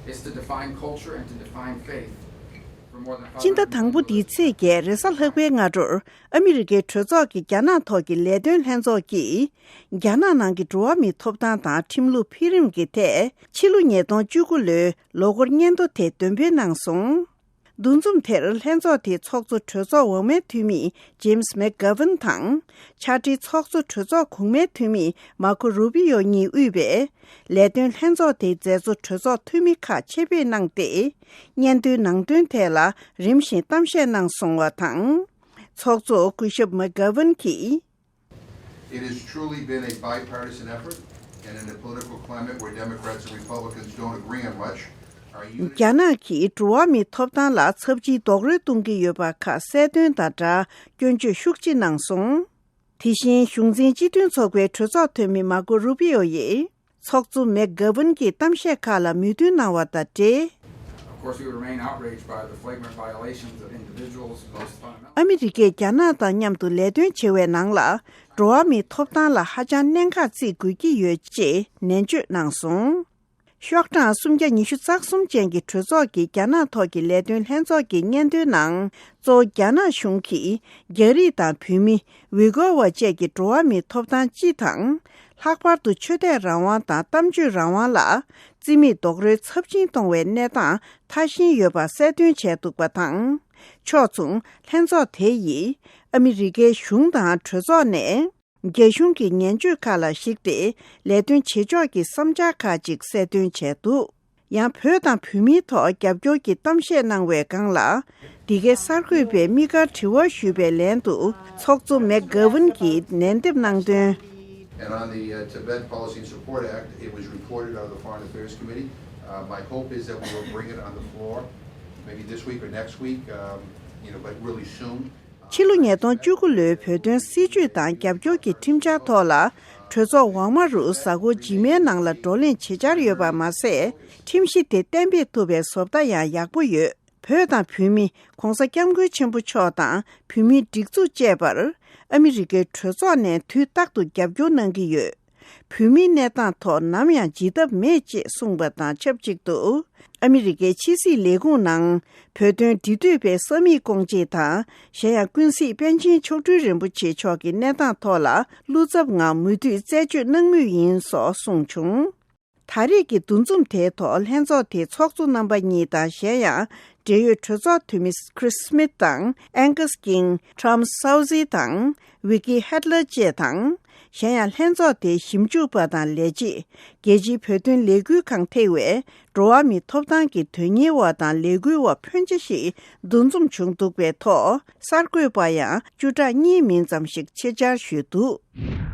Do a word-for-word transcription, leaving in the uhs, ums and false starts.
is to define culture and to define faith. For more than སྤྱི་ཟླ་དང་པོ་འདིའི་ཚེས་བརྒྱད་རེས་གཟའ་ལྷག་པའི་སྔ་དྲོར་ཨ་མི་རི་ཀའི་གྲོས་ཚོགས་ཀྱི་རྒྱ་ནག་ཐོག་གི་ལས་དོན་ལྷན་ཚོགས་ཀྱིས། རྒྱ་ནག་ནང་གི་འགྲོ་བ་མིའི་ཐོབ་ཐང་དང་ཁྲིམས་ལུགས་འཕེལ་རིམ་གྱི་ཐད་ཕྱི་ལོ་ཉིས་སྟོང་བཅུ་དགུ་ལོའི་ལོ་འཁོར་སྙན་ཐོ་དེ་འདོན་སྤེལ་གནང་སོང་། འདུ་འཛོམས་དེར་ལྷན་ཚོགས་དེའི་ཚོགས་གཙོ་གྲོས་ཚོགས་འོག་མའི་འཐུས་མི་ཇེམ་སི་མེག་གྷ་ཝན་དང་། ཕྱག་སྦྲེལ་ཚོགས་གཙོ་གྲོས་ཚོགས་གོང་མའི་འཐུས་མི་མར་ཁོ་རུ་པི་ཡོ་གཉིས་དབུས་པའི་ལས་དོན་ལྷན་ཚོགས་དེའི་མཛད་གཙོ་གྲོས་ཚོགས་འཐུས་མི་ཁག་ཆེད་ཕེབས་གནང་སྟེ། སྙན་ཐོའི་ནང་དོན་ཐད་ལ་རིམ་བཞིན་གཏམ་བཤད་གནང་སོང་བ་དང་། ཚོགས་གཙོ་སྐུ་ཞབས་མེག་གྷ་ཝན་གྱིས། It has truly been a bipartisan effort, and in a political climate where Democrats and Republicans don't agree on much, our unity རྒྱ་ནག་གིས་འགྲོ་བ་མིའི་ཐོབ་ཐང་ལ་ཚབས་ཆེའི་རྡོག་རོལ་གཏོང་གི་ཡོད་པ་ཁག་གསལ་སྟོན་དང་སྦྲགས་སྐྱོན་བརྗོད་ཤུགས་ཆེ་གནང་སོང་། དེ་བཞིན་གཞུང་འཛིན་སྤྱི་མཐུན་ཚོགས་པའི་གྲོས་ཚོགས་འཐུས་མི་མར་ཁོ་རུ་པི་ཡོ་ཡིས། ཚོགས་གཙོ་མེག་གྷ་ཝན་གྱི་གཏམ་བཤད་ཁག་ལ་མོས་མཐུན་གནང་བ་དང་འབྲེལ། Of course, we remain outraged by the flagrant violations of individuals' most fundamental ཨ་མི་རི་ཀས་རྒྱ་ནག་དང་མཉམ་དུ་ལས་དོན་བྱེད་པའི་ནང་ལ་འགྲོ་བ་མིའི་ཐོབ་ཐང་ལ་ཧ་ཅང་གནད་འགག་བརྩི་དགོས་ཀྱི་ཡོད་ཅེས་ནན་བརྗོད་གནང་སོང་། ཤོག་གྲངས་སུམ་བརྒྱ་ཉི་ཤུ་རྩ་གསུམ་ཅན་གྱི་གྲོས་ཚོགས་ཀྱི་རྒྱ་ནག་ཐོག་གི་ལས་དོན་ལྷན་ཚོགས་ཀྱི་སྙན་ཐོའི་ནང་། གཙོ་བོ་རྒྱ་ནག་གཞུང་གིས་རྒྱ་རིགས་དང་བོད་མི། ཝི་གོ་བ་བཅས་ཀྱི་འགྲོ་བ་མིའི་ཐོབ་ཐང་སྤྱི་དང་། ལྷག་པར་དུ་ཆོས་དད་རང་དབང་དང་གཏམ་བརྗོད་རང་དབང་ལ་རྩིས་མེད་རྡོག་རོལ་ཚབས་ཆེན་གཏོང་བའི་གནས་སྟངས་ཐ་ཞན་ཡོད་པ་གསལ་སྟོན་བྱས་འདུག་པ་དང་། ཕྱོགས་མཚུངས་ལྷན་ཚོགས་དེ་ཡིས་ཨ་མི་རི་ཀའི་གཞུང་དང་གྲོས་ཚོགས་ནས། རྒྱ་གཞུང་གི་ངན་སྤྱོད་ཁག་ལ་གཞིགས་ཏེ་ལས་དོན་བྱེད་ཕྱོགས་ཀྱི་བསམ་འཆར་ཁག་ཅིག་གསལ་སྟོན་བྱས་འདུག་ཡང་བོད་དང་བོད་མིའི་ཐོག་རྒྱབ་སྐྱོར་གྱི་གཏམ་བཤད་གནང་བའི་སྒང་ལ། འདི་གའི་གསར་འགོད་པས་དམིགས་བཀར་དྲི་བ་ཞུས་པའི་ལན་དུ་ཚོགས་གཙོ་མེག་གྷ་ཝན་གྱིས་ལན་འདེབས་གནང་དོན། And on the uh, Tibet Policy and Support Act, it was reported out of the Foreign Affairs Committee. Uh, my hope is that we will bring it on the floor, maybe this week or next week, um, you know, but really soon. ཕྱི་ལོ་ཉིས་སྟོང་བཅུ་དགུ་ལོའི་བོད་དོན་སྲིད་བྱུས་དང་རྒྱབ་སྐྱོར་གྱི་ཁྲིམས་འཆར་ཐོག་ལ་གྲོས་ཚོགས་འོག་མ་རུ་གཟའ་འཁོར་རྗེས་མའི་ནང་ལ་བགྲོ་གླེང་བྱེད་འཆར་ཡོད་པ་མ་ཟད། ཁྲིམས་གཞི་དེ་གཏན་འབེབས་ཐུབ་པའི་བཟོ་ལྟ་ཡང་ཡག་པོ་ཡོད། བོད་དང་བོད་མི་༸གོང་ས་༸སྐྱབས་མགོན་ཆེན་པོ་མཆོག་དང་བོད་མིའི་སྒྲིག་འཛུགས་བཅས་པར་ཨ་མི་རི་ཀའི་གྲོས་ཚོགས་ནས་དུས་རྟག་ཏུ་རྒྱབ་སྐྱོར་གནང་གི་ཡོད། བོད་མིའི་གནས་སྟངས་ཐོག་ནམ་ཡང་བརྗེད་ཐབས་མེད་ཅེས་གསུངས་པ་དང་ཆབས་ཅིག་ཏུ། ཨ་མི་རི་ཀའི་ཕྱི་སྲིད་ལས་ཁུངས་ནང་བོད་དོན་འབྲེལ་མཐུད་པའི་ས་མིག་སྐོང་ཆེད་དང་། གཞན་ཡང་ཀུན་གཟིགས་པཎ་ཆེན་མཆོག་སྤྲུལ་རིན་པོ་ཆེ་མཆོག་གི་གནས་སྟངས་ཐོག་ལ་བློ་འཚབ་ངང་མུ་མཐུད་རྩད་གཅོད་གནང་མུས་ཡིན་སོགས་གསུངས་བྱུང་། ད་རེས་ཀྱི་འདུ་འཛོམས་དེའི་ཐོག་ལྷན་ཚོགས་དེའི་ཚོགས་གཙོ་རྣམ་པ་གཉིས་དང་། གཞན་ཡང་འབྲེལ་ཡོད་གྲོས་ཚོགས་འཐུས་མི་Chris Smith དང་Angus King, Tom Southee དང་Vicky Hedler བཅས་དང་། གཞན་ཡང་ལྷན་ཚོགས་དེའི་ཞིབ་འཇུག་པ་དང་ལས་བྱེད། རྒྱལ་སྤྱིའི་བོད་དོན་ལས་འགུལ་ཁང་ཐེ་བའི་འགྲོ་བ་མིའི་ཐོབ་ཐང་གི་དོན་གཉེར་བ་དང་ལས་འགུལ་བ་ཕོན་ཆེ་ཞིག་འདུ་འཛོམས་བྱུང་འདུག་པའི་ཐོག་གསར་འགོད་པ་ཡང་བཅུ་ཕྲག་གཉིས་མིན་ཙམ་ཞིག་ཆེད་བཅར་ཞུས་འདུག